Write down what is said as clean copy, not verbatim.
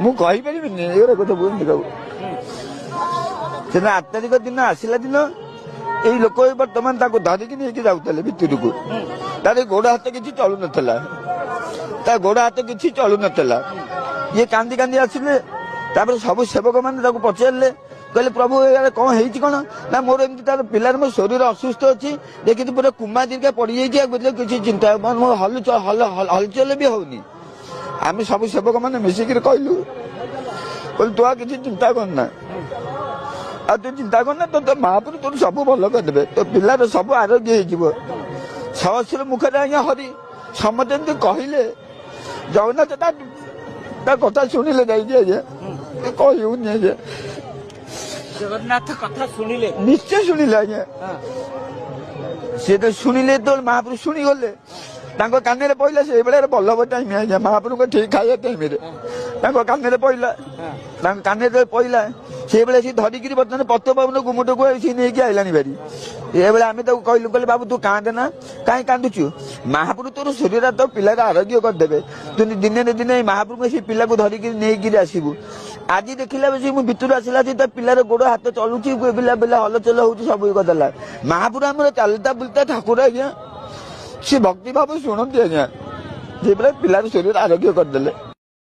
ମୁଁ କହିପାରିବିନି ଏଗୁଡ଼ା କଥା ବୁଝନ୍ତି ବାବୁ। ସେଦିନ 8 ତାରିଖ ଦିନ ଆସିଲା ଦିନ ଏଇ ଲୋକ ବର୍ତ୍ତମାନ ତାକୁ ଧରିକି ନେଇକି ଯାଉଥିଲେ ଭିତରକୁ। ତାର ଗୋଡ ହାତ କିଛି ଚଳୁନଥିଲା, ତା ଗୋଡ ହାତ କିଛି ଚଳୁନଥିଲା। ଇଏ କାନ୍ଦି କାନ୍ଦି ଆସିଲେ। ତାପରେ ସବୁ ସେବକ ମାନେ ତାକୁ ପଚାରିଲେ, କହିଲେ ପ୍ରଭୁ ଏଇଟା କଣ ହେଇଛି କଣ? ନା ମୋର ଏମିତି ତାର ପିଲାର ମୋ ଶରୀର ଅସୁସ୍ଥ ଅଛି, ଦେଖିଛି ପୁରା କୁମା ଦିରିକା ପଡିଯାଇଛି, ଆଉ ବୁଝିଲେ କିଛି ଚିନ୍ତା ମୋ ହଲଚଲ ବି ହଉନି। ଆମେ ସବୁ ସେବକ ମାନେ ମିଶିକିରି କହିଲୁ, କହିଲୁ ତୁ ଆଉ କିଛି ଚିନ୍ତା କରନା, ଆଉ ତୁ ଚିନ୍ତା କରନା, ତୋ ମହାପ୍ରଭୁ ତୋର ସବୁ ଭଲ କରିଦେବେ, ତୋ ପିଲାର ସବୁ ଆରୋଗ୍ୟ ହେଇଯିବ। ସହସ୍ର ମୁଖରେ ଆଜ୍ଞା ହରି ସମସ୍ତେ ଏମିତି କହିଲେ। ଜଗନ୍ନାଥ ତା କଥା ଶୁଣିଲେ ଯାଇକି ଆଜ୍ଞା, କହିବୁନି ଆଜ୍ଞା। ଜଗନ୍ନାଥ କଥା ଶୁଣିଲେ? ନିଶ୍ଚୟ ଶୁଣିଲେ ଆଜ୍ଞା। ସିଏ ତ ଶୁଣିଲେ, ଯେତେବେଳେ ମହାପ୍ରଭୁ ଶୁଣିଗଲେ ତାଙ୍କ କାନରେ ପଇଲା। ସେଇଭଳିଆ ବଲ୍ଲଭ ଟାଇମ ଆଜ୍ଞା, ମହାପ୍ରଭୁଙ୍କ ଠିକ ଖାଇବା ଟାଇମରେ ତାଙ୍କ କାନରେ ପଇଲା। ତାଙ୍କ କାନରେ ଯେତେବେଳେ ପଇଲା, ସେଇଭଳିଆ ସେ ଧରିକିରି ବର୍ତ୍ତମାନ ପତିତପାବନ ଗୁମୁଟକୁ ସେ ନେଇକି ଆଇଲାଣି ଭାରି। ଏଭଳିଆ ଆମେ ତାକୁ କହିଲୁ, କହିଲେ ବାବୁ ତୁ କାନ୍ଦେ ନା, କାହିଁ କାନ୍ଦୁଛୁ? ମହାପ୍ରଭୁ ତୋର ଶରୀର ତୋ ପିଲାର ଆରୋଗ୍ୟ କରିଦେବେ। ତୁ ଦିନେ ନା ଦିନେ ଏଇ ମହାପ୍ରଭୁଙ୍କ ସେଇ ପିଲାକୁ ଧରିକିରି ନେଇକିରି ଆସିବୁ। ଆଜି ଦେଖିଲା ବେଳକୁ ମୁଁ ଭିତରୁ ଆସିଲା ଯେ ତା ପିଲାର ଗୋଡ ହାତ ଚଲୁଛି, ପିଲା ପିଲା ହଲଚଲ ହଉଛି, ସବୁ କରିଦେଲା। ମହାପ୍ରଭୁ ଆମର ଚାଲତା ବୁଲତା ଠାକୁର ଆଜ୍ଞା, ସେ ଭକ୍ତି ଭାବ ଶୁଣନ୍ତି ଆଜ୍ଞା। ଯେଭଳିଆ ପିଲାର ଶରୀର ଆରୋଗ୍ୟ କରିଦେଲେ।